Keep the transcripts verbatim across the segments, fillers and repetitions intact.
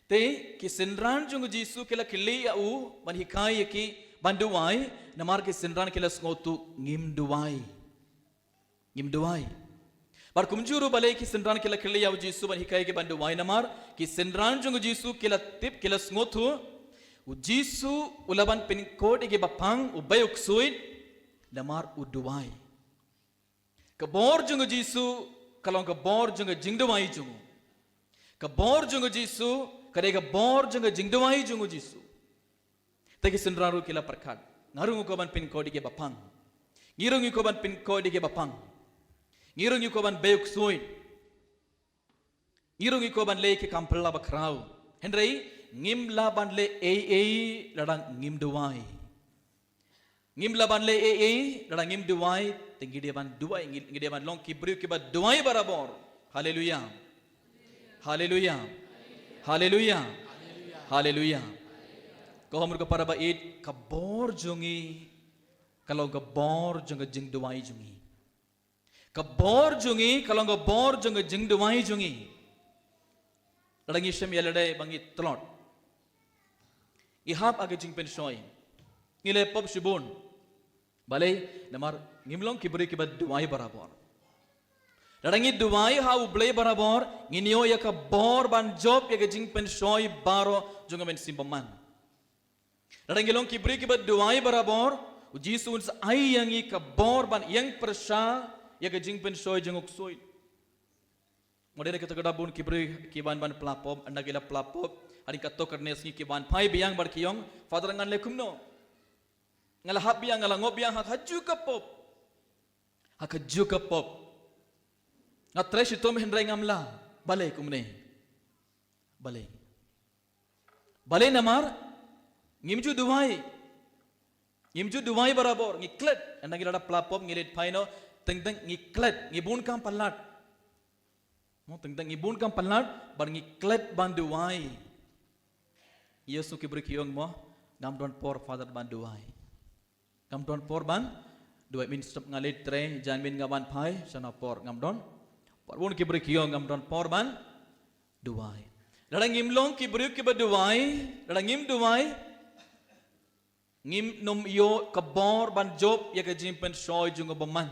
Te ki synran jong u Jisu ki la kylli ïa u ban hikai ïa ki ban duwai, namar ki synran ki la sngewthuh ngim duwai. Ngim duwai. Bad kumjuh ruh balei ki synran ki la kylli ïa u Jisu ban hikai ïa ki ban duwai, namar ki synran jong u Jisu ki la tip, ki la sngewthuh u Jisu u la ban pynkhuid ïa ki baphang, u bei u ksuid, namar u duwai. Ka bor jong u Jisu ka long ka bor jong ka jingduwai jong u. Ka bor jong u Jisu ka dei ka bor jong ka jingduwai jong u Jisu. Te ki synran ruh ki la pyrkhat, nga ruh ngi kwah ban pynkhuid ïa ki baphang. Ngi ruh ngi kwah ban pynkhuid ïa ki baphang. Ngi ruh ngi kwah ban bei u ksuid. Ngi ruh ngi kwah ban leh ki kam phylla bakhraw. Hynrei ngim lah ban leh ei ei lada ngim duwai. Ngim lah ban leh ei ei lada ngim duwai, te ngi dei ban duwai, ngi, ngi dei ban long ki briew kiba duwai barabor. Haleluya. Haleluya. Haleluya. Haleluya. Ka hom ruh ka para ba ïeit, ka bor jong ngi ka long ka bor jong ka jingduwai jong ngi. Ka bor jong ngi ka long ka bor jong ka jingduwai jong ngi. Lada ngi shem ïa lade ba ngi tlot, ngi hap ha ka jingpynshoi, ngi leh pop shibun. Balei? Namar ngim long ki briew kiba duwai barabor. Lada ngi duwai ha U Blei barabor, ngin ïoh ïa ka bor ban jop ïa ka jingpynshoi baroh jong ka mynsiem bymman. Lada ngi long ki briew kiba duwai barabor, u Jisu un sa ai ïa ngi ka bor ban ïeng pyrshah ïa ka jingpynshoi jong u ksuid. Nga ong, dei na kata ka daw bun ki briew ki wan ban pla pop, ynda ki la pla pop, hadien katto katne sngi ki wan phai biang bad ki ong, Father, ngan leh kumno? Nga la hap biang, nga la ngop biang ha kajuh ka pop. Ha kajuh ka pop. Nga trei shitom hynrei ngam lah. Balei kumne? Balei? Balei? Namar ngim ju duwai. Ngim ju duwai barabor, ngi klet. Ynda ngi la dep pla pop ngi leit phai noh, teng teng ngi klet, ngi bun kam palat. Mo, teng teng ngi bun kam palat, bad ngi klet ban duwai. Ïa shu ki briew ki ong mo, ngam don por Father ban duwai. Ngam don por ban duwai, mynstep nga leit trei, janmiet nga wan phai, shano por ngam don por. Bun ki briew ki ong ngam don por ban duwai. Lada ngim long ki briew kiba duwai, lada ngim duwai, ngim nym ïoh ka bor ban jop ïa ka jingpynshoi jong u bymman.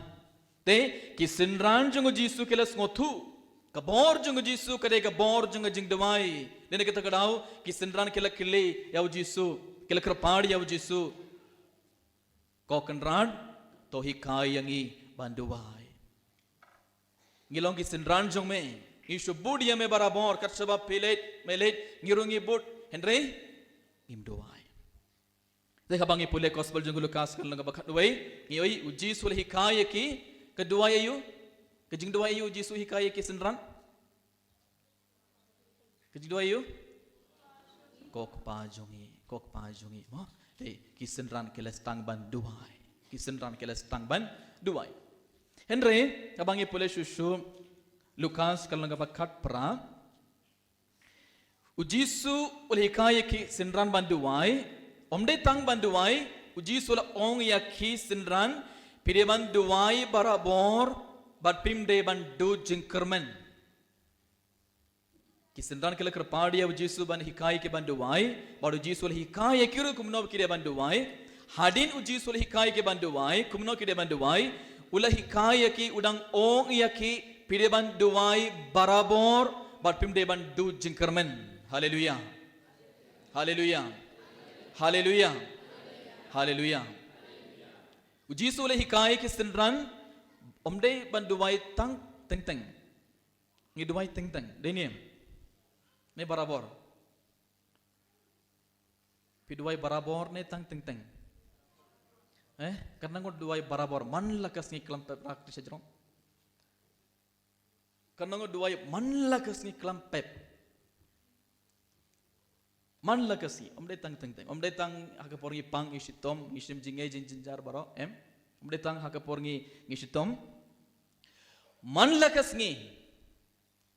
Te ki synran jong u Jisu ki la sngewthuh ka bor jong u Jisu ka dei ka bor jong ka jingduwai. Dei na kata ka daw ki synran ki la kylli ïa u Jisu, ki la kyrpad ïa u Jisu, Ko Kynrad, to hikai ïa ngi ban duwai. Ngi long ki synran jong me, ngi shu bud ïa me barabor, kat shaba phi leit, me leit, ngi ruh ngi bud, hynrei ngim duwai. Te haba ngi pule Gospel jong u Lukas ka lynnong kaba khatwei, ngi ïohi u Jisu u la hikai ïa ki ka duwai aïu, ka jingduwai aïu u Jisu u hikai ïa ki synran. Ka jingduwai aïu? Ko Kpa jong ngi, ko Kpa jong ngi. Mo, te ki synran ki la sdang ban duwai. Ki synran ki la sdang ban duwai. Hynrei haba ngi pule shuh shuh Lukas ka lynnong kaba khatphra, u Jisu u la hikai ïa ki synran ban duwai. Ym dei tang ban duwai, u Jisu u la ong ïa ki synran, phi dei ban duwai barabor, bad phim dei ban duh jingkyrmen. Ki synran ki la kyrpad ïa u Jisu ban hikai ïa ki ban duwai, bad u Jisu u la hikai ïa ki ruh kumno ba ki dei ban duwai. Hadien u Jisu u la hikai ïa ki ban duwai, kumno ki dei ban duwai, u la hikai ïa ki, u dang ong ïa ki, phi dei ban duwai barabor, bad phim dei ban duh jingkyrmen. Haleluya. Haleluya. Haleluya. Haleluya. U Jisu u la hikai ïa ki synran, ym dei ban duwai tang teng teng. Ngi duwai teng teng, dei ne? Ne barabor? Phi duwai barabor ne tang teng teng? Eh, katno ngut duwai barabor, man la ka sngi khlem pep, rak ti sha jrong. Katno ngut duwai man la ka sngi khlem pep. Man la ka sngi, ym dei tang teng teng, ym dei tang ha ka por ngi pang ngi shitom, ngi shim jingngeit jingjynjar baroh, em? Ym dei tang ha ka por ngi, ngi shitom. Man la ka sngi.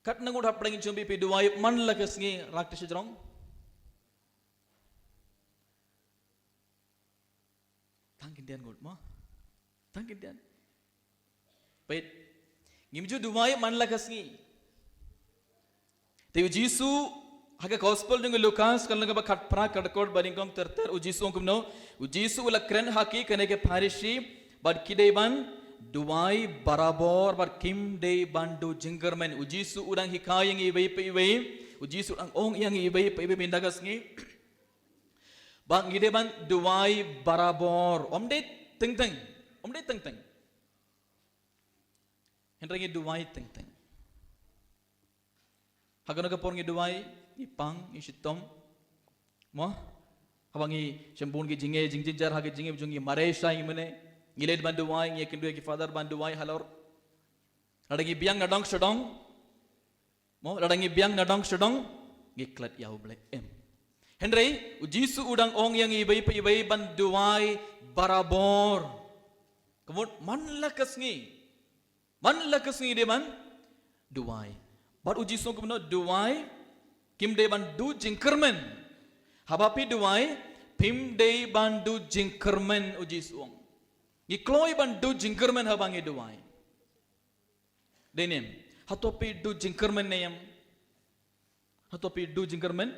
Katno ngut hapdeng jong phi phi duwai man la ka sngi, rak ti sha jrong. Tang khyndiat ngut mo. Tang khyndiat. Peit. Ngim ju duwai man la ka sngi. Te u Jisu Ha ka gospel jong u Lukas, ka lynnong ba khatphra, ka record ba nyngkong ter ter, u Jisu u ong kumno, u Jisu u la kren ha ki, kane ki Pharisi, bad ki dei ban duwai barabor, bad kim dei ban duh jingkyrmen. U Jisu u dang hikai ïa ngi iwei pa iwei, u Jisu u dang ong ïa ngi iwei pa iwei mynta ka sngi ba ngi dei ban duwai barabor. Ym dei teng teng. Ym dei teng teng. Hynrei ngi duwai teng teng. Ha kano ka por ngi duwai, ngi pang, ngi shitom. Mo? Haba ngi shem bun ki jingeh, jingjynjar ha ki jingeh jong ngi, mareh shai ngi mynne. Ngi leit ban duwai, ngi ïakynduh ïa ki father ban duwai halor. Lada ngi biang na dong sha dong. Mo, lada ngi biang na dong sha dong, ngi klet ïa U Blei, em. Hynrei u Jisu u dang ong ïa ngi iwei pa iwei ban duwai barabor. Ka mut man la ka sngi. Man la ka sngi dei ban duwai. Bad u Jisu kumno, duwai kim dei ban duh jingkyrmen. Haba phi duwai, phim dei ban duh jingkyrmen, u Jisu u ong. Ngi kloi ban duh jingkyrmen haba ngi duwai. Dei ne em? Hato phi duh jingkyrmen ne em? Hato phi duh jingkyrmen?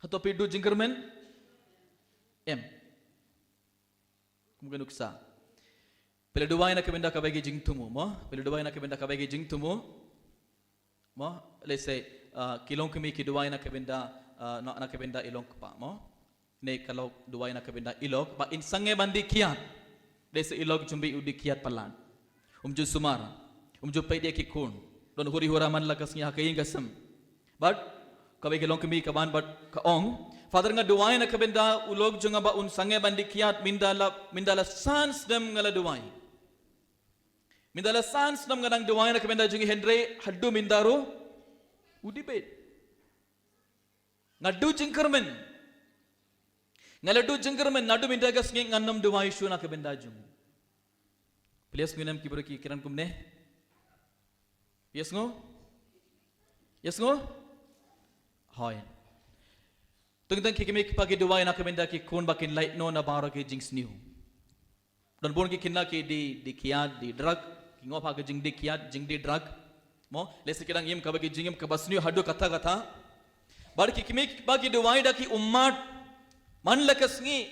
Hato phi duh jingkyrmen? Em. Kum ka nuksa. Phi la duwai na ka bynta kawei ka jingthmu, mo? Phi la duwai na ka bynta kawei ka jingthmu. Mo, lehse, ah, ki longkmie ki duwai na ka bynta, ah, na, na ka bynta i longkpa, mo? Ne ka lok duwai na ka bynta i lok, ba in sangeh ban dih kiad. Lehse i lok jong phi u dih kiad palat. Um ju sumar. Um ju peit ïa ki khun. Don huri hura man la ka sngi ha ka ïing ka sem. Bad kawei ka longkmie ka wan bad ka ong, Father, nga duwai na ka bynta u lok jong nga ba un sangeh ban dih kiad, mynta la, mynta la san snem nga la duwai. Mynta la san snem nga dang duwai na ka bynta jong ngi, hynrei haduh mynta ruh u dih beit. Nga duh jingkyrmen. Nga la duh jingkyrmen, naduh mynta ka sngi ngan ym duwai shuh na ka bynta jong u. Phi la sngew ne em ki briew ki kren kumne? Phi la sngew? Phi la sngew? Hooid. Teng teng ki kmie ki kpa ki duwai na ka bynta ki khun ba kin lait noh na baroh ki jingsniew. Don bun ki khynnah ki dih, dih kiad, dih drug, ki ngop ha ka jingdih kiad, jingdih drug. Mo, lehse ki dang im kaba ki jingim kaba sniew haduh katta katta. Bad ki kmie ki kpa ki duwai da ki ummat. Man la ka sngi.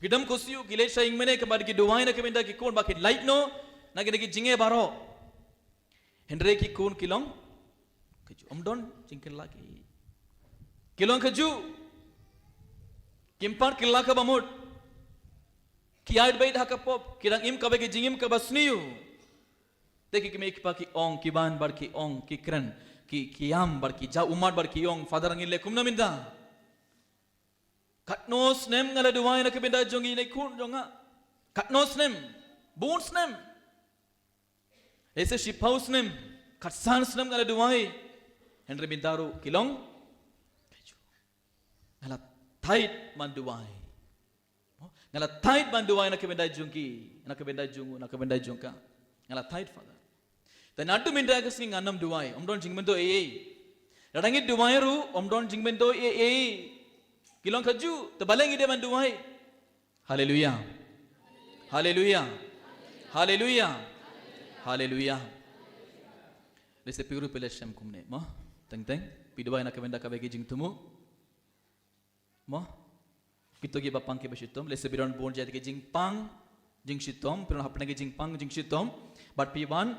Ki dem khusiuh, ki leit sha ïing mane, kaba ki duwai na ka bynta ki khun ba kin lait noh na kine ki jingeh baroh. Hynrei ki khun ki long kajuh, ym don jingkylla ki. Ki long kajuh. Kim pat kylla kaba mut. Ki ïaid beit ha ka pop, ki dang im kaba ki jingim kaba sniew. Te ki kmie ki kpa ki ong, ki ban bad ki ong, ki kren, ki, ki ïam bad ki jaw ummat bad ki ong, Father, ngin leh kumno mynta? Katno snem nga la duwai na ka bynta jong ngi ne khun jong nga? Katno snem? Bun snem. Lehse shiphew snem, kat san snem nga la duwai. Hynrei mynta ruh ki long kajuh. Nga la thait ban duwai. Nga la thait ban duwai na ka bynta jong ki, na ka bynta jong u, na ka bynta jong ka. Nga la thait, Father. Te naduh mynta ka sngi ngan ym duwai, ym don jingmyntoi ei ei. Lada ngi duwai ruh, ym don jingmyntoi ei ei. Ki long kajuh, te balei ngi dei ban duwai? Haleluya. Haleluya. Haleluya. Haleluya. Lehse phi ruh phi la shem kumne, mo? Teng teng, phi duwai na ka bynta kaba ki jingthmu. Mo? Kito kiba pang kiba shitom, lehse phi don bun jait ki jingpang, jingshitom, phi don hapdeng ki jingpang, jingshitom. Bad phi wan,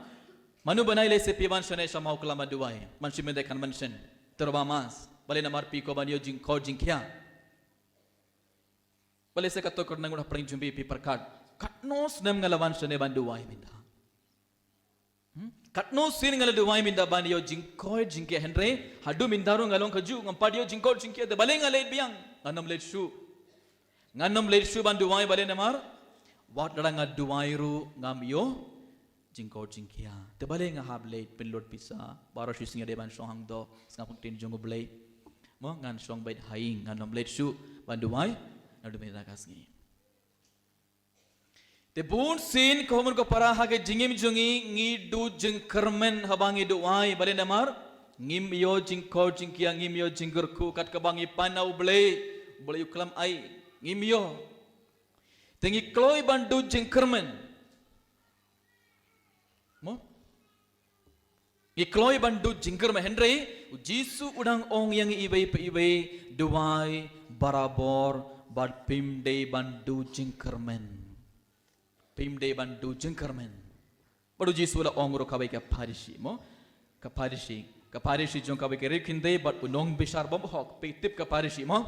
mano ba nai lehse phi wan shane sha Mawklam ban duwai. Man shi mynta kan mention. Te ruh ba mas. Balei namar phi kwah ban ïoh jingkoit jingkhiah. Balei se kato ka dei ngut hapdeng jong phi phi pyrkhat, katno snem nga la wan shane ban duwai mynta. Hmm? Katno sien nga la duwai mynta ban ïoh jingkoit jingkhiah, hynrei haduh mynta ruh nga long kajuh, ngam pat ïoh jingkoit jingkhiah, te balei nga leit biang? Ngan ym leit shuh. Ngan ym leit shuh ban duwai, balei namar wat lada nga duwai ruh ngam ïoh jingkoit jingkhiah. Te balei nga hap leit pynlut pisa, baroh shi sngi nga dei ban shong hangto, sngap ha ktien jong U Blei. Mo, ngan shong beit ha ïing, ngan ym leit shuh ban duwai naduh mynta ka sngi. Te bun sien ko mon ko para ha ka jingim jong ngi, ngi duh jingkyrmen haba ngi duwai, balei namar ngim ïoh jingkoit jingkhiah, ngim ïoh jingkyrkhu kat kaba ngi pan na U Blei, U Blei u khlem ai, ngim ïoh. Te ngi kloi ban duh jingkyrmen. Mo? Ngi kloi ban duh jingkyrmen, hynrei u Jisu u dang ong ïa ngi iwei pa iwei, duwai barabor bad phim dei ban duh jingkyrmen. Phim dei ban duh jingkyrmen. Bad u Jisu u la ong ruh kawei ka Pharisi mo. Ka Pharisi, ka Pharisi jong kawei ka ri khyndiat bad u nongbishar bymhok. Phi tip ka Pharisi mo?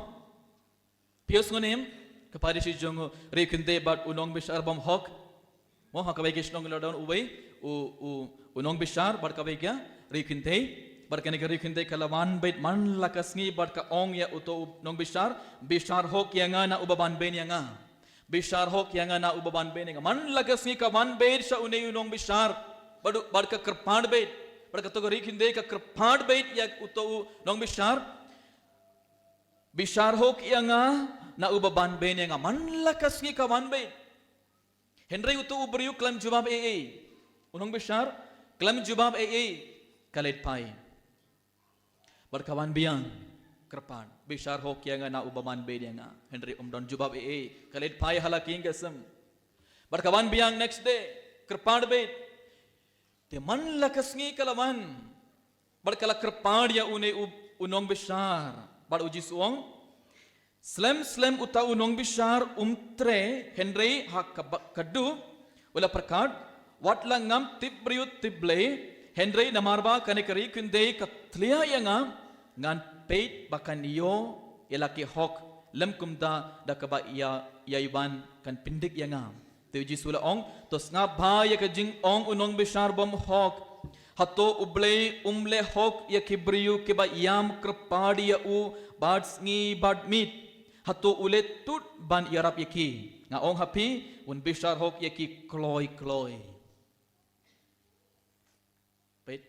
Phi ïohsngew ne em ka Pharisi jong u ri khyndiat bad u nongbishar bymhok? Mo, ha kawei ka shnong la don uwei u, u, u nongbishar bad kawei ka ri khyndiat. Bad kane ka ri khyndiat ka la wan beit man la ka sngi bad ka ong ïa uto u nongbishar, bishar hok ïa nga na uba ban beiñ ïa nga. Bishar hok ïa nga na uba ban beiñ ïa nga. Man la ka sngi ka wan beit sha une u nongbishar. Bad u, bad ka kyrpad beit. Bad kato ka ri khyndiat ka kyrpad beit ïa uto u nongbishar. Bishar hok ïa nga na uba ban beiñ ïa nga. Man la ka sngi ka wan beit. Hynrei uto u briew khlem jubab ei ei. U nongbishar khlem jubab ei ei. Ka leit phai. Bad ka wan biang, kyrpad, bishar hok ïa nga na uba ban beiñ ïa nga. Hynrei um don jubab ei ei. Ka leit phai ha la ka ïing ka sem. Bad ka wan biang next day, kyrpad beit. Te man la ka sngi ka la wan. Bad ka la kyrpad ïa une u, u nongbishar. Bad u Jisu u ong, slem slem uta u nongbishar um treh, hynrei ha kaba, kaba khatduh u la pyrkhat, wat la ngam tip briew tip Blei, hynrei namar ba kane ka ri khyndiat ka tlia ïa nga, ngan peit ba kan ïoh ïa la ki hok, lym kumta da kaba ïa, ïa i wan kan pyndik ïa nga. Te u Jisu u la ong, to sngap bha ïa ka jingong u nongbishar bymhok. Hato U Blei um leh hok ïa ki briew kiba ïam kyrpad ïa u bad sngi bad miet? Hato u leh tut ban ïarap ïa ki? Nga ong ha phi, un bishar hok ïa ki kloi kloi. Peit.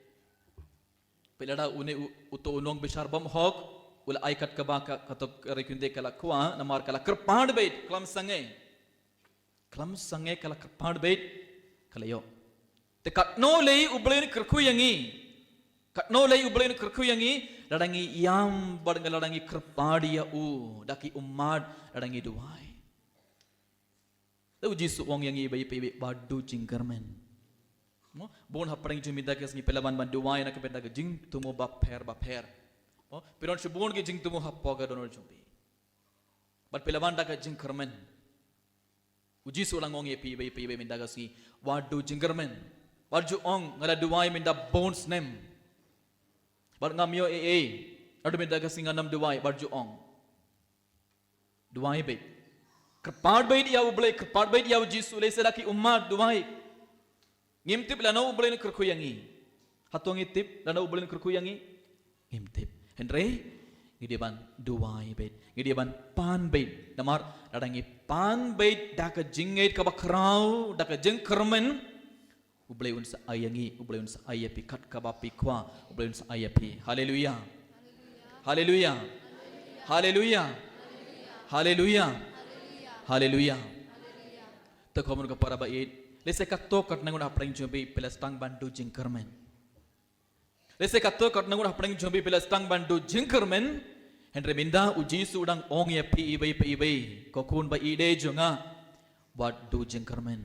Peit lada une u, uto u nongbishar bymhok u la ai kat kaba ka, kato ka ri khyndiat ka la kwah, namar ka la kyrpad beit, khlem sangeh. Khlem sangeh ka la kyrpad beit, ka la ïoh. Te katno lei U Blei un kyrkhu ïa ngi. Katno lei U Blei un kyrkhu ïa ngi, lada ngi ïam bad lada ngi kyrpad ïa u, da ki ummat, lada ngi duwai. Te u Jisu u ong ïa ngi iwei pa iwei ba duh jingkyrmen. Mo, bun hapdeng jong mynta ka sngi phi la wan ban duwai na ka bynta ka jingthmu bapher bapher. Mo, phi don shibun ki jingthmu hapoh ka dohnud jong phi. Bad phi la wan da ka jingkyrmen. U Jisu u la ong ïa phi iwei pa iwei mynta ka sngi, wat duh jingkyrmen. Wat ju ong nga la duwai mynta bun snem. Bad ngam ïoh ei ei. Naduh mynta ka sngi ngam duwai, wat ju ong. Duwai beit. Kyrpad beit ïa U Blei, kyrpad beit ïa u Jisu, lehse da ki ummat duwai. Ngim tip lano U Blei un kyrkhu ïa ngi. Hato ngi tip lano U Blei un kyrkhu ïa ngi? Ngim tip. Hynrei ngi dei ban duwai beit. Ngi dei ban pan beit. Namar lada ngi pan beit da ka jingngeit kaba khraw, da ka jingkyrmen, U Blei un sa ai ïa ngi, U Blei un sa ai ïa phi kat kaba phi kwah, U Blei un sa ai ïa phi. Haleluia. Haleluia. Haleluia. Haleluia. Haleluia. Te khun ka para ba ïeit. Lehse katto katne ngut hapdeng jong phi phi la sdang ban duh jingkyrmen. Lehse katto katne ngut hapdeng jong phi phi la sdang ban duh jingkyrmen. Hynrei mynta u Jisu u dang ong ïa phi iwei pa iwei. Ko khun ba ïeit jong nga. Wat duh jingkyrmen.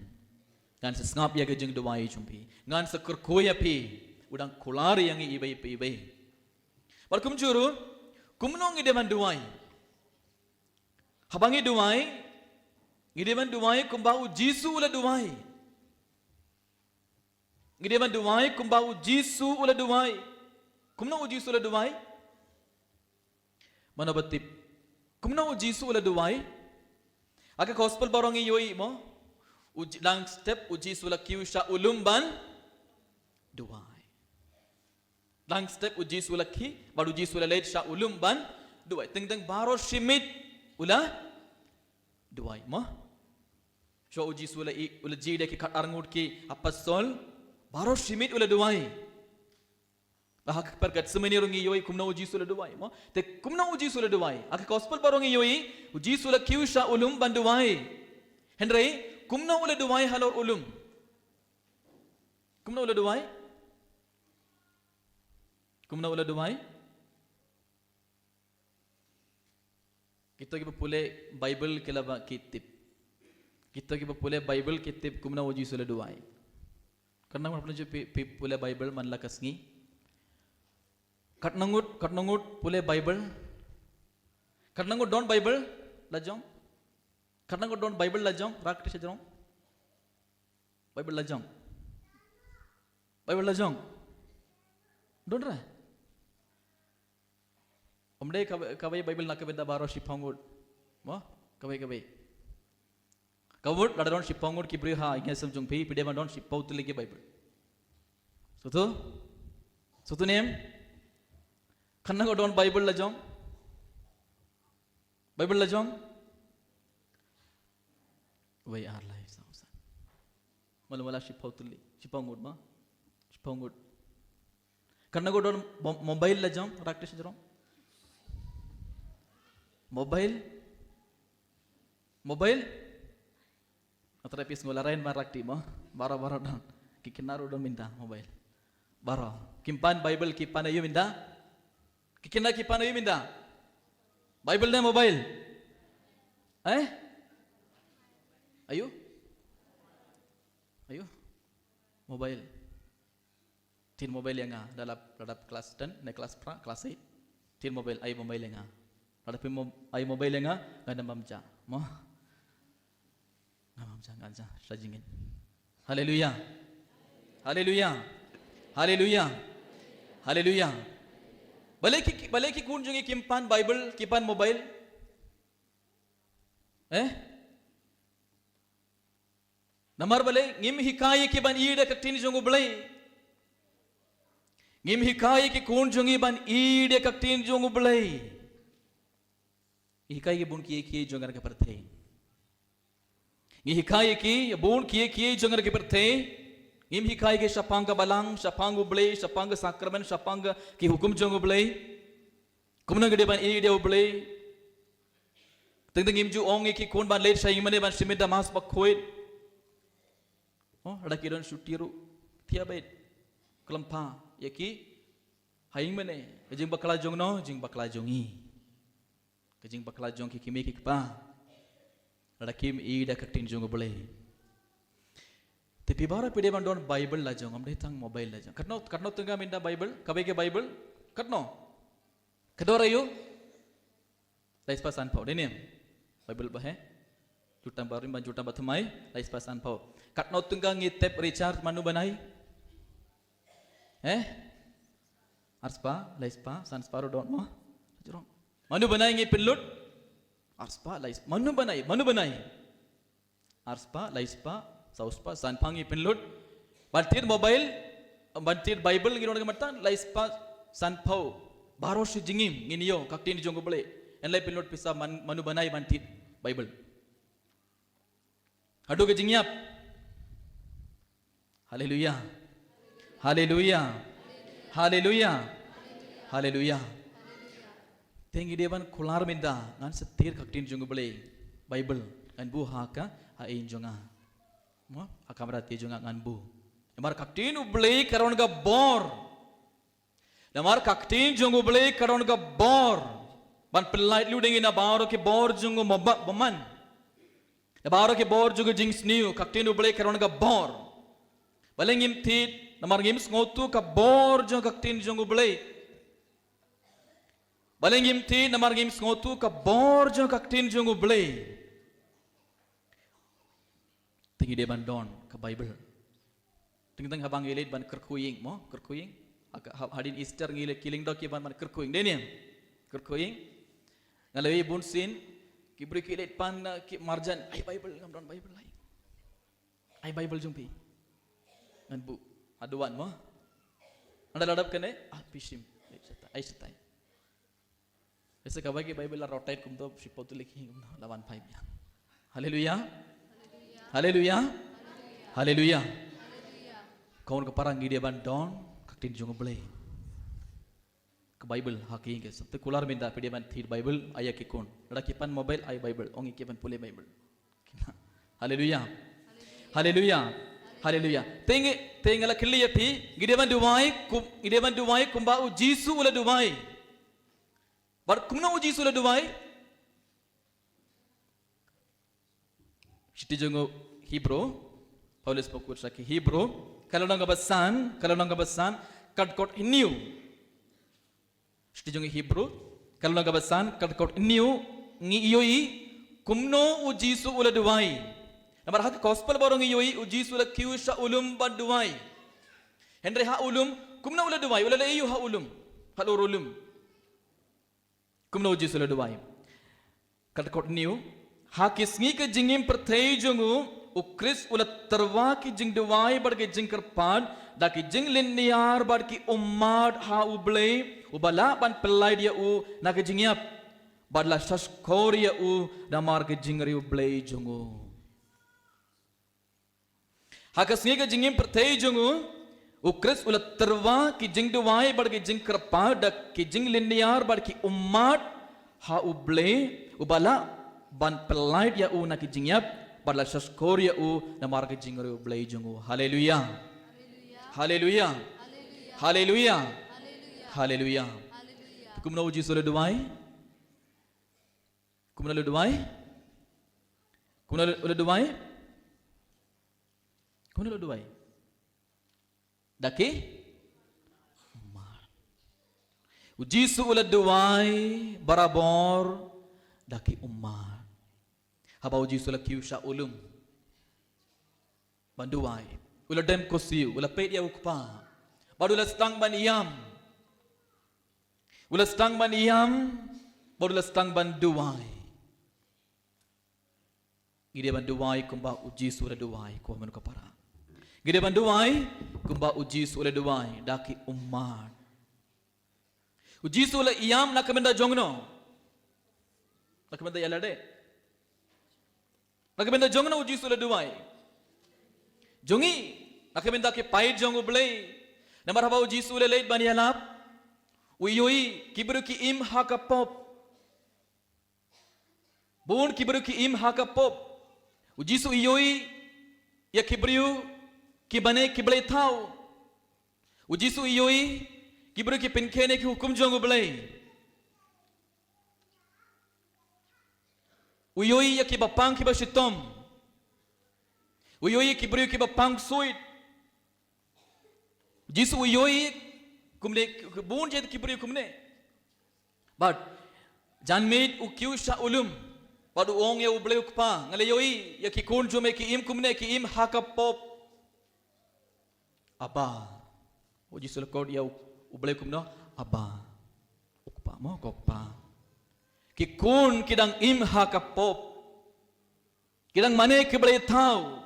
Ngan sa sngap ïa ka jingduwai jong phi. Ngan sa kyrkhu ïa phi. U dang kular ïa ngi iwei pa iwei. Bad kumjuh ruh, kumno ngi dei ban duwai? Haba ngi duwai, ngi dei ban duwai kumba u Jisu u la duwai. Ngi dei ban duwai kumba u Jisu u la duwai. Kumno u Jisu u la duwai? Mano ba tip kumno u Jisu u la duwai? Ha ka gospel baroh ngi ïohi mo, u Ji-, lang step u Jisu u la kiew sha u lum ban duwai. Lang step u Jisu u la khie, bad u Jisu u la leit sha u lum ban duwai. Teng teng baroh shi miet u la duwai mo. Shuwa u Jisu u la i, u la jied ïa ki khatar ngut ki apostol, baroh shi miet u la duwai. Ba ha ka kper Gethsemane ruh ngi ïohi kumno u Jisu u la duwai mo. Te kumno u Jisu u la duwai? Ha ka gospel baroh ngi ïohi u Jisu u la kiew sha u lum ban duwai. Hynrei kumno u la duwai halor u lum? Kumno u la duwai? Kumno u la duwai? Kito kiba pule Bible ki la ba ki tip. Kito kiba pule Bible ki tip kumno u Jisu u la duwai. Kane namar pule ju phi, phi pule Bible man la ka sngi. Katno ngut, katno ngut pule Bible? Katno ngut don Bible la jong? Katno ngut don Bible la jong? Rak ti sha jrong. Bible la jong. Bible la jong. Don re. Ym dei kawei, kawei Bible na ka bynta baroh shiphew ngut. Mo? Kawei, kawei. Ka mut lada don shiphew ngut ki briew ha ïing ha sem jong phi, phi dei ban don shiphew tylli ki Bible. Sngewthuh? Sngewthuh ne em? Katno ngut don Bible la jong? Bible la jong? Wei, ar, lai, saw, san. Malu mala shiphew tylli, shiphew ngut ma? Shiphew ngut. Katno ngut don mo-, mobile la jong, rak ti sha jrong? Mobile? Mobile? Atra pis ngula rain ma rak ti mo? Baroh, baroh don. Ki kynnoh ruh don mynta mobile. Baroh. Kim pan Bible, ki pan aïu mynta? Ki kynnoh ki pan aïu mynta? Bible ne mobile? Eh? Aïu? Aïu? Mobile. Thied mobile ïa nga, da lap, da lap class ten, ne class pra, class eight. Thied mobile, ai mobile ïa nga. Lada phi mo-, ai mobile ïa nga, ngan ym bam ja. Mo? Ngan ym bam ja, ngan ja, sha jingin. Haleluya. Haleluya. Haleluya. Haleluya. Balei ki, balei ki khun jong ngi kim pan Bible, ki pan mobile? Eh? Namar balei ngim hikai ïa ki ban ïeit da ka ktien jong U Blei. Ngim hikai ïa ki khun jong ngi ban ïeit da ka ktien jong U Blei. Ngi hikai ïa ki bun ki, ki jong ka pyrthei. Ngi hikai ïa ki bun ki, ki jong ka pyrthei. Ngim hikai ïa ki shaphang ka balang, shaphang U Blei, shaphang ka sakramen, shaphang ka ki hukum jong U Blei. Kumno ngi dei ban ïeit ïa U Blei? Teng teng ngim ju ong ïa ki khun ban leit sha ïingmane ban shim ïa ka Mass bakhuid. Oh, lada ki don shuti ruh, thiah beit. Khlem pha ïa ki ha ïingmane. Ka jingbakla jong no, jingbakla jong ngi. Ka jingbakla jong ki kmie ki kpa. Lada kim ïeit da ka ktien jong U Blei. Te phi baroh phi dei ban don Bible la jong, ym dei tang mobile la jong. Katno, katno tyngka mynta Bible? Kawei ka Bible? Katno? Ka dor aïu? Lai spah sanphew, dei ne em? Bible ba heh? Jutang barim bad jutang bathymmai, lai spah sanphew. Katno tyngka ngi tep recharge, mano banai? Eh? Ar spah, lai spah, san spah ruh don mo? Jrong. Mano banai ngi pynlut? Ar spah, lai spah. Mano banai, mano banai? Ar spah, lai spah, saw spah, san phang ngi pynlut. Ban thied mobile, ban thied Bible ngi don ka mynta, lai spah sanphew. Baroh shi jingim ngin ïoh ka ktien jong U Blei. Yn leit pynlut pisa man, mano banai ban thied Bible? Haduh ka jingïap. Haleluya. Haleluya. Haleluya. Haleluya. Te ngi dei ban kular mynta, ngan sa thied ka ktien jong U Blei, Bible, ngan buh ha ka, ha ïing jong nga. Mo, ha kamra thied jong nga ngan buh. Namar ka ktien U Blei ka don ka bor. Namar ka ktien jong U Blei ka don ka bor. Ban pynlait lynti ïa ngi na baroh ki bor jong u bymman. Na baroh ki bor jong ka jingsniew, ka ktien U Blei ka don ka bor. Balei ngim thied, namar ngim sngewthuh ka bor jong ka ktien jong U Blei. Balei ngim thied, namar ngim sngewthuh ka bor jong ka ktien jong U Blei. Te ngi dei ban don ka Bible. Teng teng haba ngi leit ban kyrkhu ïing mo, kyrkhu ïing. Ha, ha, hadien Easter ngi leit ki lyngdoh ki ban ban kyrkhu ïing. Dei ne em? Kyrkhu ïing. Nga la ïohi bun sien, ki briew ki leit pan, uh, ki marjan, ai Bible, ngam don Bible ai. Ai Bible jong phi. Ngan buh. Haduh wan mo. Ynda la dep kane, ah, phi shim. Ai shatai, ai shatai. Ese kaba ki Bible la rotate kumto, shiphew tylli ki kumto, la wan phai biang. Haleluya. Haleluya. Haleluya. Khun ko para ngi dei ban don ka ktien jong U Blei. Ka Bible ha ki ïing ki sem. Te kular mynta phi dei ban thied Bible, ai ïa ki khun. Lada ki pan mobile, ai Bible, ong ïa ki ban pule Bible. Haleluya. Haleluya. Haleluya. Te ngi, te nga la kylli ïa phi, ngi dei ban duwai, kum, ngi dei ban duwai kumba u Jisu u la duwai. Bad kumno u Jisu u la duwai? Shithi jong u Hebru, Paulus ba kut sha ki Hebru, ka lynnong kaba san, ka lynnong kaba san, ka dkhot hynñiew. Shithi jong ki Hebru, ka lynnong kaba san, ka dkhot hynñiew, ngi ïohi kumno u Jisu u la duwai. Namar ha ka gospel baroh ngi ïohi u Jisu u la kiew sha u lum ban duwai. Hynrei ha u lum, kumno u la duwai, u la leh aïu ha u lum, halor u lum. Kumno u Jisu u la duwai. Ka dkhot hynñiew, ha ki sngi ka jingim pyrthei jong u, u Khrist u la tyrwa ki jingduwai bad ki jingkyrpad, da ki jinglynñiar bad ki ummat ha u Blei, uba lah ban pyllait ïa u na ka jingïap, bad la shahshkor ïa u namar ka jingriewblei jong u. Ha ka sngi ka jingim pyrthei jong u, u Khrist u la tyrwa ki jingduwai bad ki jingkyrpad da ki jinglynñiar bad ki ummat ha u Blei, uba lah ban pyllait ïa u na ki jingïap, bad la shahshkor ïa u namar ka jingriewblei jong u. Haleluya. Haleluya. Haleluya. Haleluya. Kumno u Jisu u la duwai? Kumno u la duwai? Kumno u la duwai? Kumno u la duwai? Da ki ummat. U Jisu u la duwai barabor da ki ummat. Haba u Jisu u la kiew sha u lum ban duwai, u la dem kynshew, u la peit ïa u Kpa, bad u la sdang ban ïam. U la sdang ban ïam, bad u la sdang ban duwai. Ngi dei ban duwai kumba u Jisu u la duwai, ko hynmen ko para. Ngi dei ban duwai kumba u Jisu u la duwai da ki ummat. U Jisu u la ïam na ka bynta jong no? Na ka bynta ïa lade? Na ka bynta jong no u Jisu u la duwai? Jong ngi. Na ka bynta ki paid jong u Blei. Namar haba u Jisu u la leit ban ïalap, u ïohi ki briew ki im ha ka pop. Bun ki briew ki im ha ka pop. U Jisu u ïohi ïa ki briew kiba ne ki blei thaw. U Jisu u ïohi ki briew ki pynkhein ïa ki hukum jong u Blei. U ïohi ïa kiba pang kiba shitom. U ïohi ïa ki briew kiba pang suit. U Jisu u ïohi kumne, bun jait ki briew kumne. Bad jan miet u kiew sha u lum, bad u ong ïa u Blei u Kpa, nga la ïohi ïa ki khun jong me ki im kumne, ki im ha ka pop. Abba. U Jisu u la khot ïa u, u Blei kumno? Abba. U Kpa, mo, ko Kpa. Ki khun ki dang im ha ka pop. Ki dang mane ki blei thaw.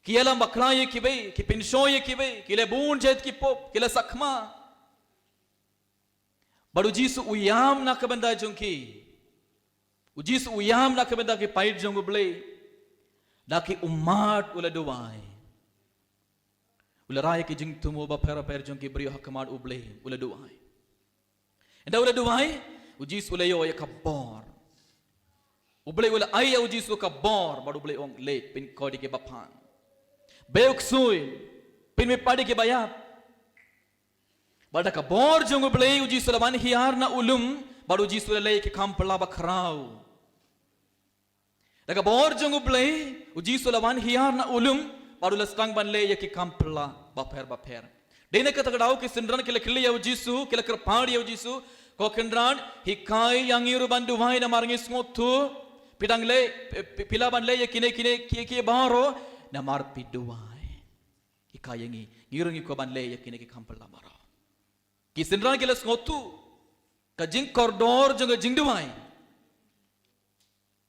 Ki ïalam bakla ïa kiwei, ki pynshoi ïa kiwei, ki leh bun jait ki pop, ki la sakma. Bad u Jisu u ïam na ka bynta jong ki. U Jisu u ïam na ka bynta ki paid jong u Blei. Da ki ummat u la duwai. U la rai ki jingthmu bapher bapher jong ki briew ha khmat u Blei, u la duwai. Ynda u la duwai, u Jisu u la ïoh ïa ka bor. U Blei u la ai ïa u Jisu ka bor, bad u Blei u ong leit, pynkoit ïa kiba pang. Beh u ksuid, pynmihpat ïa kiba ïap. Bad da ka bor jong u Blei u Jisu u la wan hiar na u lum, bad u Jisu u la leh ïa ki kam phylla bakhraw. Da ka bor jong u Blei, u Jisu u la wan hiar na u lum, bad u la sdang ban leh ïa ki kam phylla bapher bapher. Dei na kata ka daw ki synran ki la kylli ïa u Jisu, ki la kyrpad ïa u Jisu, ko Kynrad, hikai ïa ngi ruh ban duwai namar ngi sngewthuh, phi dang leh, phi, phi lah ban leh ïa kine, kine, ki, ki baroh, namar phi duwai. Hikai ïa ngi, ngi ruh ngi kwah ban leh ïa kine ki kam phylla baroh. Ki synran ki la sngewthuh ka jingkordor jong ka jingduwai.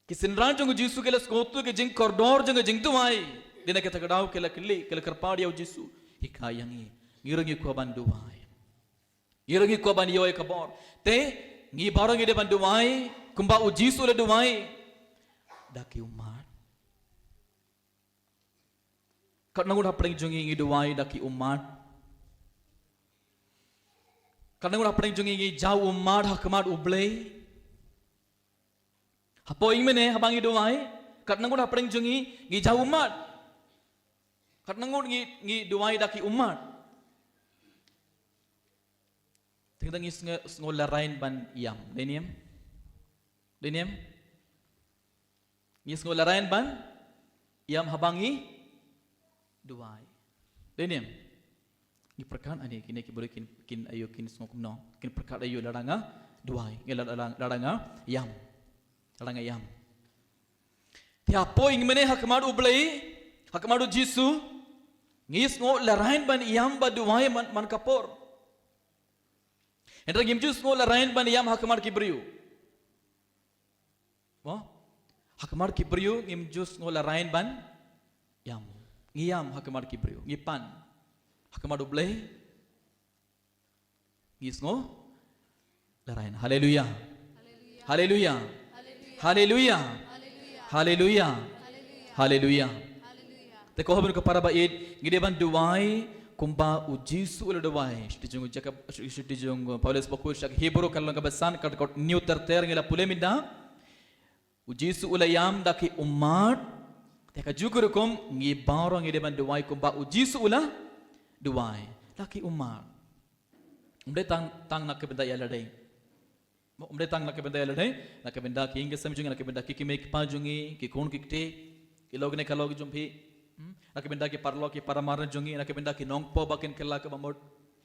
Ki synran jong u Jisu ki la sngewthuh ka jingkordor jong ka jingduwai. Dei na kata ka daw ki la kylli, ki la kyrpad ïa u Jisu. Hikai ïa ngi, ngi ruh ngi kwah ban duwai. Ngi ruh ngi kwah ban ïoh ïa ka bor. Te ngi baroh ngi dei ban duwai kumba u Jisu u la duwai. Da ki ummat. Katno ngut hapdeng jong ngi ngi duwai da ki ummat? Katno ngut hapdeng jong ngi ngi jaw ummat ha khmat u Blei? Hapoh ïing mane haba ngi duwai, katno ngut hapdeng jong ngi ngi jaw ummat? Katno ngut ngi, ngi duwai da ki ummat? Te ngi sngew, sngew lehrain ban ïam. Dei ne em? Dei ne em? Ngi sngew lehrain ban ïam haba ngi duwai. Dei ne em? Pyrkhat ani kine ki briew kin, kin aïu kin sngew kumno. Kin pyrkhat aïu lada nga duwai, ngi lada, lada, lada nga ïam. Lada nga ïam. Te hapoh ïing mynne ha khmat U Blei, ha khmat U Jisu, ngi sngew lehrain ban ïam bad duwai man, man ka por. Hynrei ngim ju sngew lehrain ban ïam ha khmat ki briew. Mo? Ha khmat ki briew ngim ju sngew lehrain ban ïam. Ngi ïam ha khmat ki briew, ngi pan. Ha khmat U Blei ngi sngew lehrain. Haleluya. Haleluya. Haleluya. Haleluya. Haleluya. Te ko haba ngi para ba ïeit, ngi dei ban duwai kumba U Jisu u la duwai. Shithi jong u Jakob, shithi jong u Paulus ba khuid sha ki Hebru ka lynnong kaba san ka dkhot hynñiew ter ter ngi la pule mynta. U Jisu u la ïam da ki ummat. Te kajuh ka rukom ngi baroh ngi dei ban duwai kumba U Jisu u la duwai. Da ki ummat. Ym dei tang, tang na ka bynta ïa lade. Ym dei tang na ka bynta ïa lade, na ka bynta ki ïing ki sem jong ngi, na ka bynta ki kmie ki kpa jong ngi, ki khun ki kti, ki lok ne ka lok jong phi. Hmm? Na ka bynta ki paralok ki para mar jong ngi, na ka bynta ki nongpoh ba kin kylla kaba mut.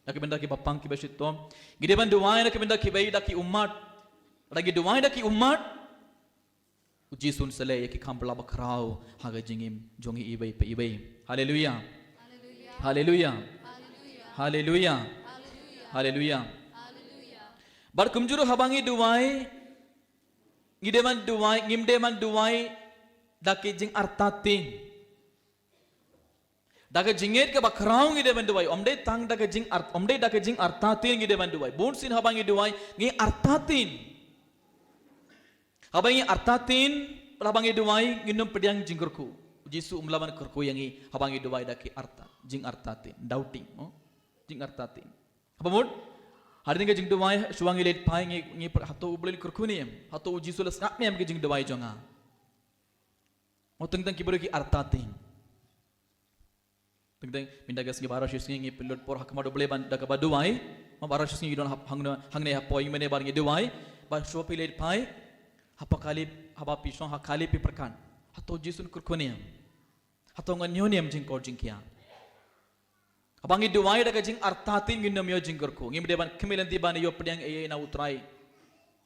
Na ka bynta kiba pang kiba shitom. Ngi dei ban duwai na ka bynta kiwei da ki ummat. Lada ngi duwai da ki ummat, U Jisu un sa leh ïa ki kham bla ba khraw ha ka jingim jong ngi iwei pa iwei. Haleluya. Haleluya. Haleluya. Haleluya. Bad kumjuh ruh haba ngi duwai, ngi dei ban duwai, ngim dei ban duwai da ki jingartatien. Da ka jingngeit kaba khraw ngi dei ban duwai, ym dei tang da ka jingar-, ym dei da ka jingartatien ngi dei ban duwai. Bun sien haba ngi duwai, ngi artatien. Haba ngi artatien, haba ngi duwai, ngin ym pdiang jingkyrkhu. U Jisu um lah ban kyrkhu ïa ngi, haba ngi duwai da ki arta, jingartatien, doubting, mo? Jingartatien. Haba mut, hadien ka jingduwai, shuwa ngi leit phai, ngi, ngi pyrkhat hato U Blei u kyrkhu ne em, hato U Jisu u la sngap ne em ka jingduwai jong nga. Mo teng teng ki briew ki artatien. Teng teng, mynta ka sngi baroh shi sngi ngi pynlut por ha khmat U Blei ban da kaba duwai. Mo baroh shi sngi ngi don hap-, hangne, hangne hapoh ïing mynne bad ngi duwai. Bad shuwa phi leit phai, haba kali, haba phi shong ha kali phi pyrkhat, hato U Jisu un kyrkhu ne em? Hato ngan ïoh ne em jingkor jingkhiah? Haba ngi duwai da ka jingartatien ngin ym ïoh jingkyrkhu. Ngim dei ban khmih lynti ban ïoh pdiang ei ei na U Trai.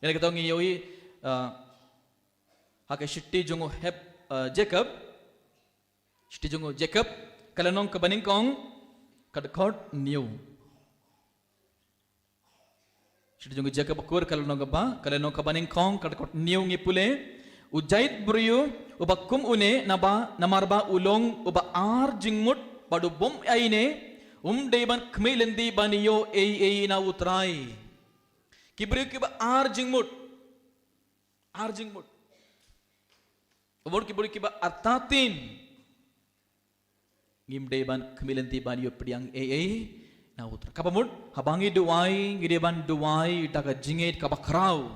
Ïa kata ngi ïohi, ah, ha ka shithi jong u Heb-, ah, Jakob. Shithi jong u Jakob, ka lynnong kaba nyngkong, ka dkhot hynñiew. Shithi jong u Jakob ba khuid ka lynnong kaba, ka lynnong kaba nyngkong, ka dkhot hynñiew ngi pule. U jait briew uba kum une, naba, namar ba u long uba ar jingmut bad u bym aine, um dei ban khmih lynti ban ïoh ei ei na U Trai. Ki briew kiba ar jingmut. Ar jingmut. Bad ki briew kiba artatien. Ngim dei ban khmih lynti ban ïoh pdiang ei ei na U Trai. Kaba mut, haba ngi duwai, ngi dei ban duwai da ka jingngeit kaba khraw.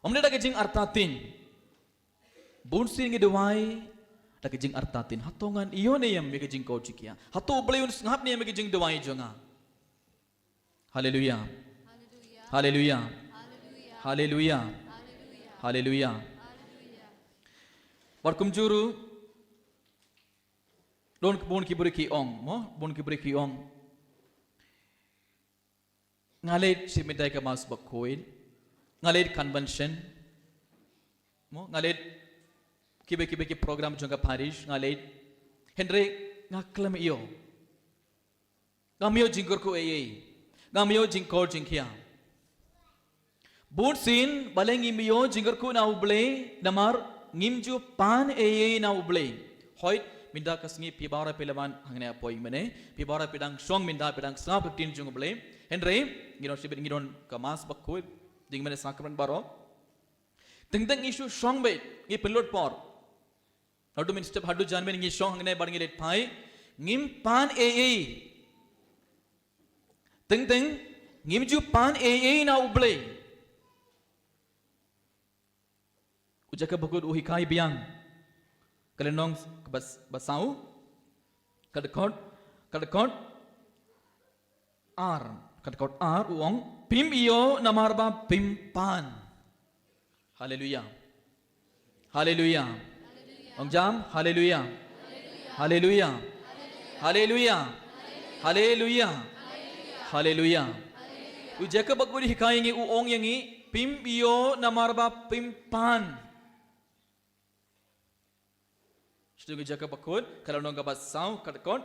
Ym dei da ka jingartatien. Bun sien ngi duwai da ka jingartatien. Hato ngan ïoh ne em ïa ka jingkor jingkhiah? Hato U Blei un sngap ne em ïa ka jingduwai jong nga? Haleluya. Haleluya. Haleluya. Bad kumjuh ruh, don bun ki briew ki ong, mo, bun ki briew ki ong, nga leit sha mynta ka Mass bakhuid, nga leit convention, mo, nga leit kiba kiba ki program jong ka parish, nga leit, hynrei nga khlem ïoh. Ngam ïoh jingkyrkhu ei ei. Ngam ïoh jingkor jingkhiah. Bun sien, balei ngim ïoh jingkyrkhu na U Blei, namar ngim ju pan ei ei na U Blei. Hoid, mynta ka sngi phi baroh phi la wan hangne hapoh ïing mynne, phi baroh phi dang shong mynta phi dang sngap ka ktien jong U Blei. Hynrei, ngi don shibit ngi don ka Mass bakhuid, dei mynne sakrament baroh. Teng teng ngi shu shong beit, ngi pynlut por. Haduh mynstep haduh janmiet ngi shong hangne bad ngi leit phai. Ngim pan ei ei. Teng teng, ngim ju pan ei ei na U Blei. U Jakob bakhuid u hikai biang. Ka lynnong kaba, ba saw. Ka dkhot, ka dkhot ar, ka dkhot ar u ong, phim ïoh namar ba phim pan. Haleluya. Haleluya. Ong jam, haleluya. Haleluya. Haleluya. Haleluya. Haleluya. U Jakob bakut u hikai ïa ngi, u ong ïa ngi, phim ïoh namar ba phim pan. Sha u Jakob bakut, ka lynnong kaba saw, ka dkhot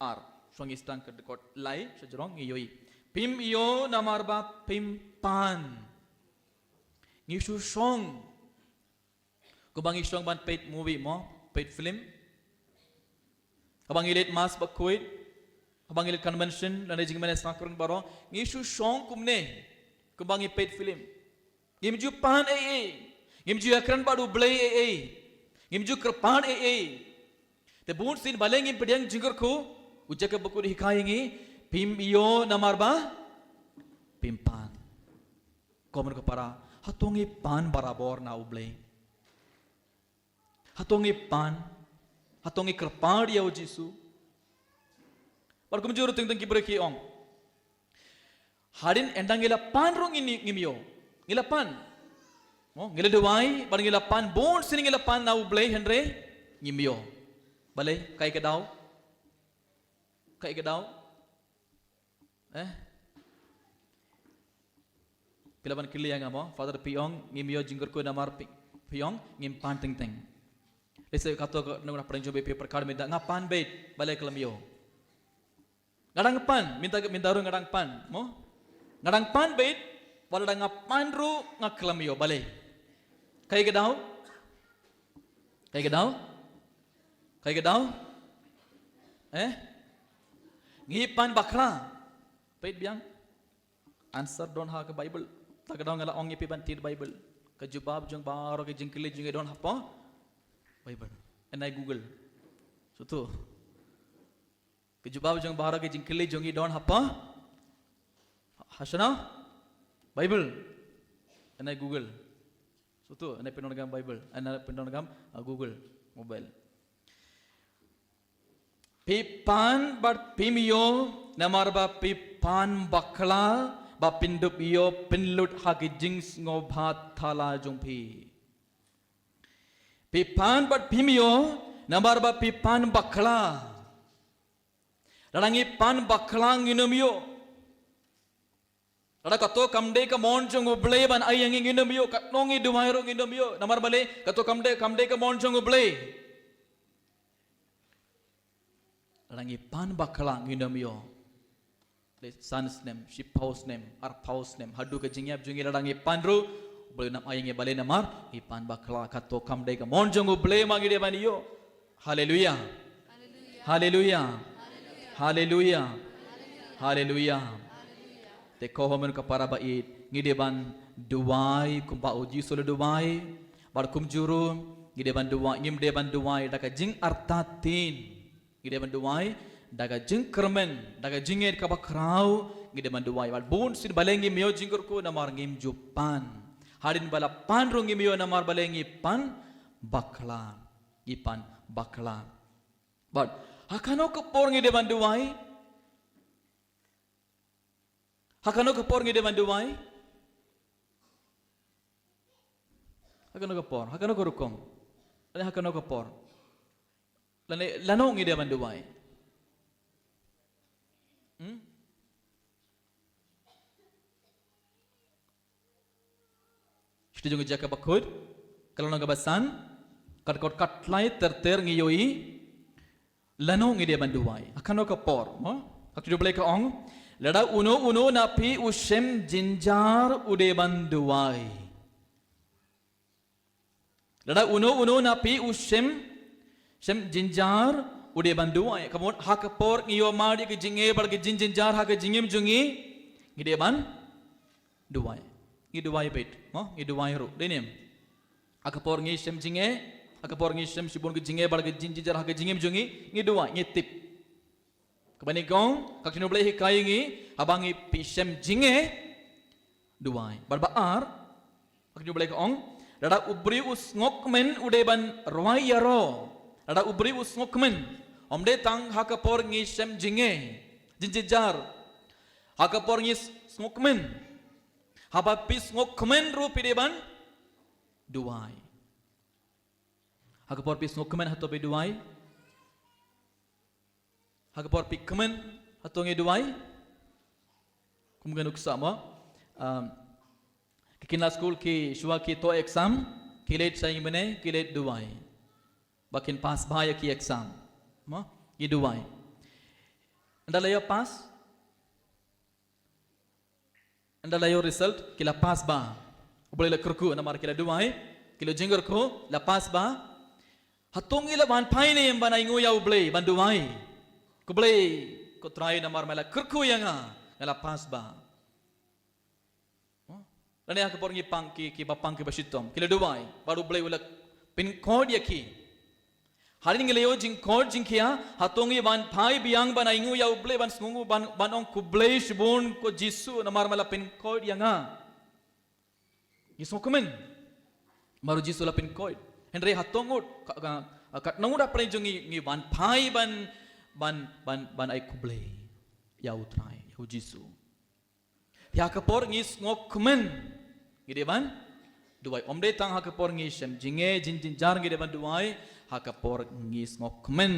ar. Shuwa ngi sdang ka dkhot lai, sha jrong ngi ïohi. Phim ïoh namar ba phim pan. Ngi shu shong. Kumba ngi shong ban peit movie mo, peit film. Haba ngi leit mass bakhuid, haba ngi leit convention, lane jingmane sakron baroh, ngi shu shong kumne, kumba ngi peit film. Ngim ju pan ei ei, ngim ju ïakren bad U Blei ei ei, ngim ju kyrpad ei ei. Te bunsien balei ngim pdiang jingkyrkhu, u Jakob bakut u hikai ïa ngi, phim ïoh namar ba phim pan. Ko mano ko para, hato ngi pan barabor na U Blei? Hato ngi pan? Hato ngi kyrpad ïa u Jisu? Bad kumjuh ruh teng teng ki briew ki ong, hadien ynda ngi la pan ruh ngin, ngim ïoh. Ngi la pan. Mo, ngi la duwai, bad ngi la pan, bunsien ngi la pan na U Blei hynrei ngim ïoh. Balei, kaei ka daw? Kaei ka daw? Eh? Phi lah ban kylli ïa nga mo, Father, phi ong ngim ïoh jingkyrkhu namar phi, phi ong ngim pan teng teng. Lehse kato ka nongpynïaid jong phi, phi pyrkhat mynta nga pan beit, balei khlem ïoh. Nga dang pan, mynta, mynta ruh nga dang pan, mo? Nga dang pan beit, wat la nga pan ruh nga khlem ïoh, balei? Kaei ka daw? Kaei ka daw? Kaei ka daw? Eh? Ngi pan bakla. Peit biang. Answer don ha ka Bible. Ta ka daw nga la ong ïa phi ban thied Bible. Ka jubab jong baroh ki jingkylli jong ngi don hapoh Bible. Yn ai Google. Shuh to. Ka jubab jong baroh ki jingkylli jong ngi don hapoh, ha shano? Bible. Yn ai Google. Shuh to, yn ai pyndonkam Bible. Yn ai pyndonkam, ah, Google mobile. Phi pan bad phim ïoh, namar ba phi pan bakla, ba phin dup ïoh pynlut ha ki jingsngewbha thala jong phi. Phi pan bad phim ïoh, namar ba phi pan bakla. Lada ngi pan bakla ngin ym ïoh. Lada kato kam dei ka mon jong U Blei ban ai ïa ngi ngin ym ïoh, katno ngi duwai ruh ngin ym ïoh. Namar balei, kato kam dei, kam dei ka mon jong U Blei. Lada ngi pan bakla ngin ym ïoh. Le san snem, shiphew snem, arphew snem, haduh ka jingïap jong ngi lada ngi pan ruh, U Blei un ym ai ïa ngi balei namar ngi pan bakla, kato kam dei ka mon jong U Blei ma ngi dei ban ïoh. Haleluya. Haleluya. Haleluya. Haleluya. Te ko hynmen ko para ba ïeit, ngi dei ban duwai kumba u Jisu u la duwai. Bad kumjuh ruh, ngi dei ban duwai, ngim dei ban duwai da ka jingartatien. Ngi dei ban duwai da ka jingkyrmen, da ka jingngeit kaba khraw, ngi dei ban duwai. Bad bunsien balei ngim ïoh jingkyrkhu namar ngim ju pan. Hadien ba la pan ruh ngim ïoh namar balei ngi pan bakla. Ngi pan bakla. Bad ha kano ka por ngi dei ban duwai? Ha kano ka por ngi dei ban duwai? Ha kano ka por, ha kano ka rukom? Lane ha kano ka por? Lane lano ngi dei ban duwai? Hmm? Shithi jong u Jakob bakhuid, ka lynnong kaba san, ka dkhot khatlai ter ter ngi ïohi, lano ngi dei ban duwai. Ha kano ka por, mo? Ka ktien U Blei ka ong, lada uno uno na phi u shem jynjar u dei ban duwai. Lada uno uno na phi u shem, shem jynjar u dei ban duwai. Ka mut ha ka por ngi ïoh mad ïa ka jingeh bad ka jingjynjar ha ka jingim jong ngi, ngi dei ban duwai. Ngi duwai beit, mo? Ngi duwai ruh. Dei ne em? Ha ka por ngi shem jingeh, ha ka por ngi shem shibun ka jingeh bad ka jingjynjar ha ka jingim jong ngi, ngi duwai, ngi tip. Kaba nyngkong, ka ktien U Blei hikai ïa ngi, haba ngi phi shem jingeh, duwai. Bad ba ar, ka ktien U Blei ka ong, lada u briew u sngewkmen u dei ban rwai ïaroh. Lada u briew u sngewkmen, ym dei tang ha ka por ngi shem jingeh, jingjynjar. Ha ka por ngi s-, sngewkmen. Haba phi sngewkmen ruh phi dei ban duwai. Ha ka por phi sngewkmen hato phi duwai? Ha ka por phi kmen, Hato ngi duwai? Kum ka nuksa mo. Um, ki kin la skul ki shuwa ki to exam, ki leit sha ïing mynne, ki leit duwai. Ba kin pass bha ïa ki exam. Mo, ngi duwai. Ynda la ïoh pass? Ynda la ïoh result, ki la pass bha. U Blei la kyrkhu namar ki la duwai, ki la jingkyrkhu, la pass bha. Hato ngi la wan phai ne em ban ainguh ïa U Blei, ban duwai? Ko Blei, ko Trai, namar me la kyrkhu ïa nga, nga la pass bha. Lane ha ka por ngi pang ki, ki ba pang ki ba shitom, ki la duwai, bad U Blei u la pynkhuid ïa ki. Hadien ngi la ïoh jingkhuid jingkhia, hato ngi wan phai biang ban ainguh ïa U Blei, ban sngewnguh, ban, ban ong ko Blei shibun, ko Jisu, namar me la pynkhuid ïa nga. Ngi sngewkmen. Namar U Jisu la pynkhuid. Hynrei hato ngut, ka, ka, katno ngut hapdeng jong ngi, ngi wan phai ban, ban, ban, ban ai khublei ïa U Trai, ïa U Jisu. Ha ka por ngi sngewkmen, ngi dei ban duwai. Ym dei tang ha ka por ngi shem jingeh, jin, jynjar ngi dei ban duwai, ha ka por ngi sngewkmen.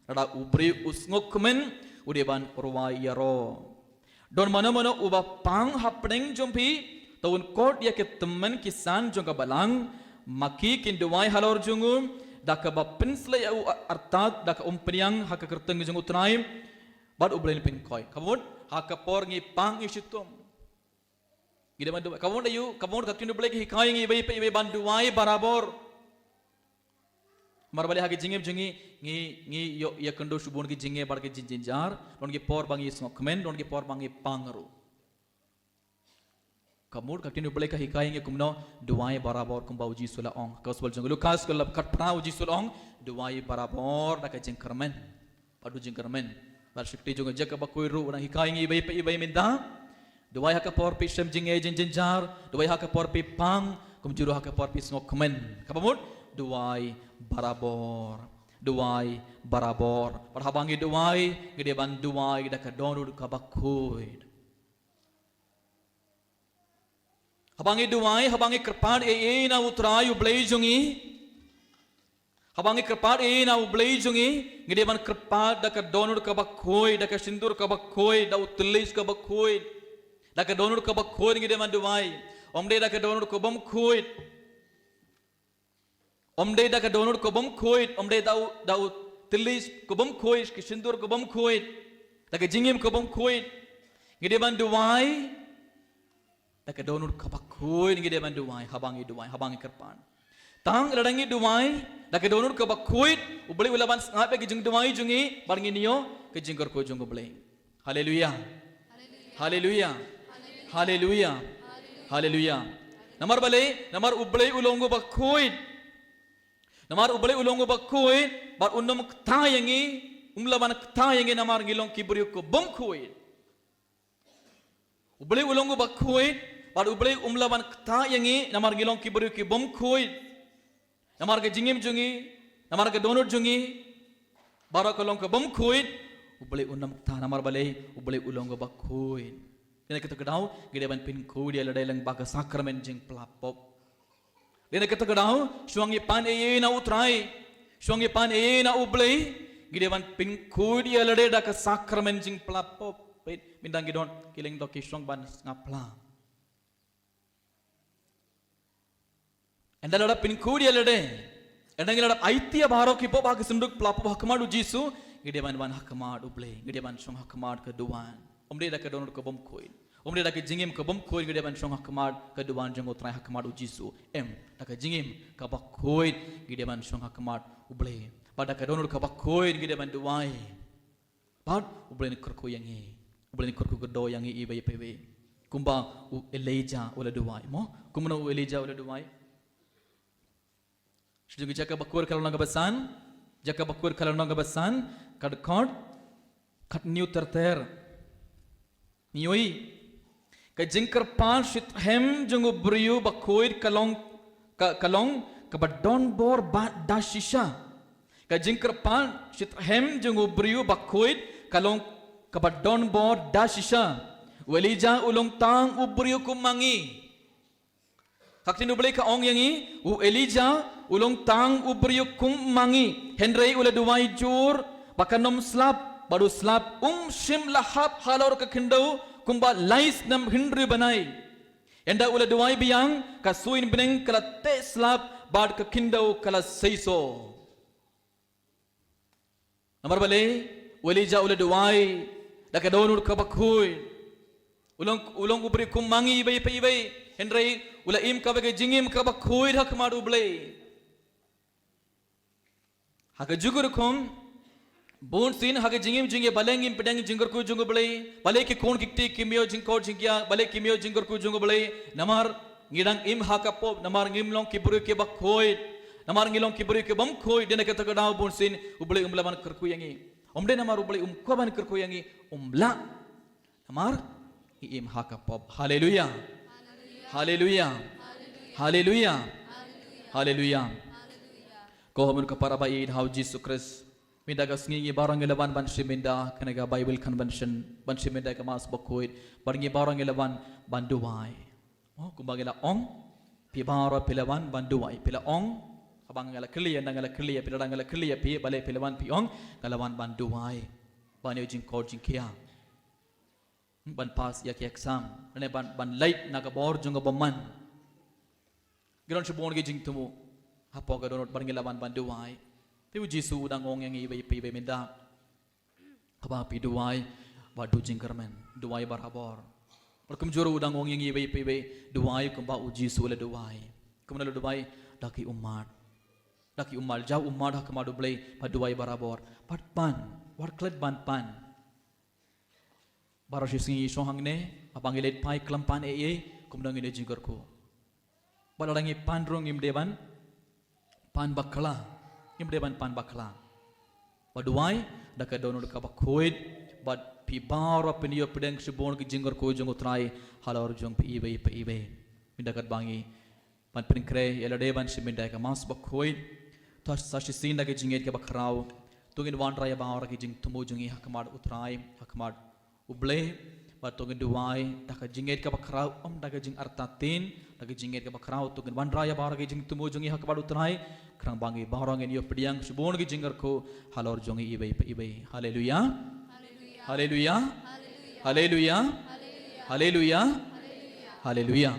Lada u briew u sngewkmen, u dei ban rwai ïaroh. Don mano mano uba pang hapdeng jong phi, to un khot ïa ki tymmen ki san jong ka balang, ma ki kin duwai halor jong u, da kaba pynshlei ïa u artat, da ka umphniang ha ka kyrteng jong U Trai, bad U Blei un pynkhuid. Ka mut, ha ka por ngi pang ngi shitom, ngi dei ban duwai. Ka mut aïu, ka mut ka ktien U Blei ka hikai ïa ngi iwei pa iwei ban duwai barabor. Namar balei ha ki jingim jong ngi, ngi, ngi ïoh ïakynduh shibun ki jingeh bad ki jin, jynjar, don ki por ba ngi sngewkmen, don ki por ba ngi pang ruh. Ka mut ka ktien U Blei ka hikai ïa ngi kumno, duwai barabor kumba U Jisu u la ong. Gospel jong u Lukas ka lynnong khatphra U Jisu u la ong, duwai barabor da ka jingkyrmen. Bad u jingkyrmen. Bad sha kti jong ka jaka bakhuid ruh u dang hikai ïa ngi iwei pa iwei mynta. Duwai ha ka por phi shem jingeh jin, jynjar, duwai ha ka por phi pang, kumjuh ruh ha ka por phi sngewkmen. Kaba mut, duwai barabor. Duwai barabor. Bad haba ngi duwai, ngi dei ban duwai da ka dohnud kaba khuid. Haba ngi duwai, haba ngi kyrpad ei ei na U Trai U Blei jong ngi. Haba ngi kyrpad ei ei na U Blei jong ngi, ngi dei ban kyrpad da ka dohnud kaba khuid, da ka sindur kaba khuid, da u tyllej kaba khuid. Da ka dohnud kaba khuid ngi dei ban duwai. Ym dei da ka dohnud ka bym khuid. Ym dei da ka dohnud ka bym khuid, ym dei da u, da u tyllej ka bym khuid, ka sindur ka bym khuid, da ka jingim ka bym khuid. Ngi dei ban duwai da ka dohnud kaba khuid, ngi dei ban duwai, haba ngi duwai, haba ngi kyrpad. Tang lada ngi duwai da ka dohnud kaba khuid, U Blei u la ban sngap ïa ka jingduwai jong ngi, bad ngin ïoh ka jingkyrkhu jong U Blei. Haleluya. Haleluya. Haleluya. Haleluya. Namar balei, namar U Blei u long uba khuid. Namar U Blei u long uba khuid, bad un ym kta ïa ngi, um lah ban kta ïa ngi namar ngi long ki briew ki bym khuid. U Blei u long uba khuid, bad U Blei um lah ban kta ïa ngi namar ngi long ki briew ki bym khuid. Namar ka jingim jong ngi, namar ka dohnud jong ngi, baroh ka long ka bym khuid, U Blei un ym kta namar balei, U Blei u long uba khuid. Dei na kata ka daw, ngi dei ban pynkhuid ïa lade lyngba ka sakramen jingpla pop. Dei na kata ka daw, shuwa ngi pan ei ei na U Trai, shuwa ngi pan ei ei na U Blei, ngi dei ban pynkhuid ïa lade da ka sakramen jingpla pop. Peit, mynta ngi don ki lyngdoh ki shong ban sngap pla. Ynda la dep pynkhuid ïa lade, ynda ngi la dep aiti ïa baroh ki pop ha ka synduk pla pop ha khmat U Jisu, ngi dei ban wan ha khmat U Blei, ngi dei ban shong ha khmat ka duwan. Ym dei da ka dohnud ka bym khuid. Ym dei da ka jingim ka bym khuid ngi dei ban shong ha khmat ka duwan jong U Trai, ha khmat U Jisu. Em, da ka jingim kaba khuid ngi dei ban shong ha khmat U Blei. Bad da ka dohnud kaba khuid ngi dei ban duwai. Bad U Blei un kyrkhu ïa ngi. U Blei un kyrkhu kyrdoh ïa ngi iwei pa iwei. Kumba u Elijah u la duwai. Mo, kumno u Elijah u la duwai? Sha jong ki Jaka Bakhuid ka lynnong kaba san, Jaka Bakhuid ka lynnong kaba san, ka dkhot khathynñiew ter ter. Ngi ïohi, ka jingkyrpad shitrhem jong u briew bakhuid ka long, ka, ka long kaba don bor bad da shisha. Ka jingkyrpad shitrhem jong u briew bakhuid ka long kaba don bor da shisha. U Elijah u long tang u briew kum ma ngi. Ka ktien U Blei ka ong ïa ngi, u Elijah u long tang u briew kum ma ngi, hynrei u la duwai jur ba kan ym slap. Bad u slap um shym la hap halor ka khyndew kumba lai snem hynriew bnai. Ynda u la duwai biang, ka suiñ bneng ka la teh slap bad ka khyndew ka la seisoh. Namar balei? U Elijah u la duwai da ka dohnud kaba khuid. U long, u long u briew kum ma ngi iwei pa iwei. Hynrei u la im kaba ka jingim kaba khuid ha khmat U Blei. Ha ka jingkyrkhu, bun sien ha ka jingim jong ngi balei ngim pdiang jingkyrkhu jong U Blei, balei ki khun ki kti kim ïoh jingkoit jingkhiah, balei kim ïoh jingkyrkhu jong U Blei, namar ngi dang im ha ka pop, namar ngim long ki briew kiba khuid, namar ngi long ki briew kibym khuid, dei na kata ka daw bun sien U Blei um lah ban kyrkhu ïa ngi. Ym dei namar U Blei um kwah ban kyrkhu ïa ngi, um lah. Namar ngi im ha ka pop. Haleluya. Haleluya. Haleluya. Haleluya. Ko hynmen ko para ba ïeit ha U Jisu Khrist. Mynta ka sngi ngi baroh ngi la wan ban shim mynta kane ka Bible convention, ban shim mynta ka Mass bakhuid. Bad ngi baroh ngi la wan ban duwai. Oh, kumba ngi la ong, phi baroh phi la wan ban duwai. Phi la ong, haba nga la kylli ïa, nga la kylli ïa, phi la dang nga la kylli ïa phi, balei phi la wan phi ong, nga la wan ban duwai. Ban ïoh jingkoit jingkhiah. Ban pass ïa ki exam, ne ban, ban leit na ka bor jong ka bymman. Ngi don shibun ki jingthmu hapoh ka dohnud, bad ngi la wan ban duwai. Te U Jisu u dang ong ïa ngi iwei pa iwei mynta, haba phi duwai, wat duh jingkyrmen, duwai barabor. Bad kumjuh ruh u dang ong ïa ngi iwei pa iwei, duwai kumba U Jisu u la duwai. Kumno u la duwai? Da ki ummat. Da ki ummat, jaw ummat ha khmat U Blei, bad duwai barabor. Bad pan, wat klet ban pan. Baroh shi sngi ngi shong hangne, haba ngi leit phai khlem pan ei ei, kumno ngin ïoh jingkyrkhu? Bad lada ngi pan ruh ngim dei ban pan bakla, ngim dei ban pan bakla. Bad duwai da ka dohnud kaba khuid, bad phi baroh phin ïoh pdiang shibun ki jingkyrkhu jong U Trai halor jong phi iwei pa iwei. Mynta katba ngi ban pynkhreh ïa lade ban shim mynta ka Mass bakhuid, to sa shisien da ka jingngeit kaba khraw, to ngin wanrah ïa baroh ki jingthmu jong ngi ha khmat U Trai, ha khmat U Blei, bad to ngin duwai da ka jingngeit kaba khraw, ym da ka jingartatien, da ka jingngeit kaba khraw, to ngin wanrah ïa baroh ki jingthmu jong ngi ha khmat U Trai, khnang ba ngi baroh ngin ïoh pdiang shibun ki jingkyrkhu halor jong ngi iwei pa iwei. Haleluya. Haleluya. Haleluya. Haleluya. Haleluya.